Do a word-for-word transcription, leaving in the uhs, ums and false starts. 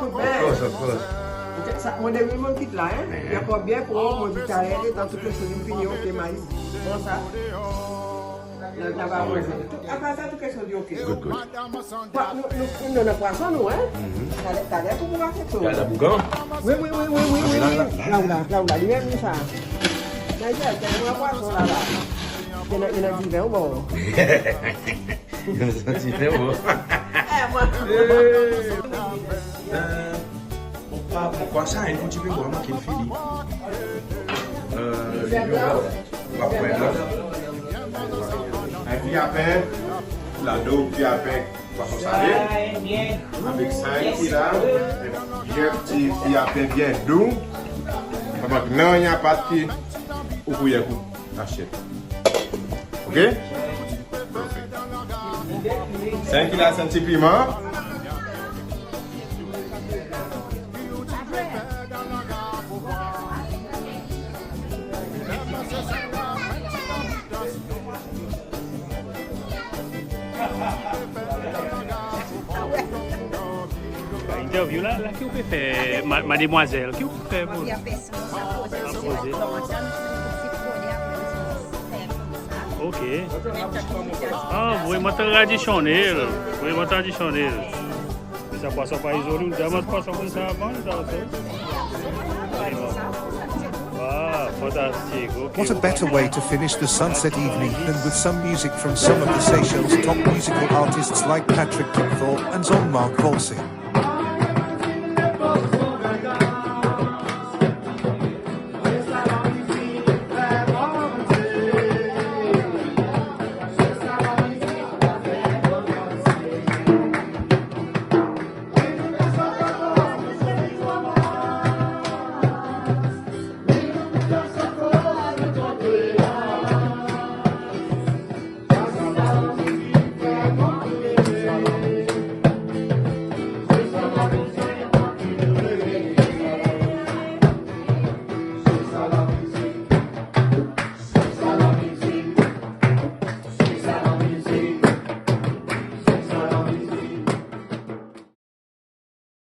kout men. Of course, of course. Sa, mon demen mon kit la, en. Men. I ankor byen pran, mon dir taler, letan tou keksoz in fini, oke, mais. Bon, sa. Nan, nan, tou, apar sa, tou keksoz i oke. Good, good. Pwa-, nou, nou, nou, nou, pwason, nou, en? Mhm. Taler, taler pou boukan keksoz. Taler boukan? Wi, wi, wi, wi, wi, wi. La, la, la, la. La, la, la, li menm, sa. Nan, i a, i a pwason la, la. I annan, i annan diven, bon. I annan diven, bon. Eh, mwan. Eh, mon pa, mon krwar sa, en ti pe bwar, manke fini. Eh, li, ou pa pran la. En vyapen, ladan vyapen, pwason sale. Avek sa, en ti la, en byen ti vyapen byen dou. Pa mank nanryen, pa ti, ou pou en kou. Asyet. Oke? Sa ki la, sa ti piman. Interview la, la ki ou pe fer, ma-, mademwazel, ki ou pe fer pour... Sa poze. Oke. Ah, vreman tradisyonnel. Vreman tradisyonnel. Sa pwason pa izole, ou demen pwason koumsa avan, sa, sa. Ah, fantastik. Oke. What a better way to finish the sunset evening than with some music from some of the Seychelles' top musical artists like Patrick Cleethorpe and Jean-Marc Volsing?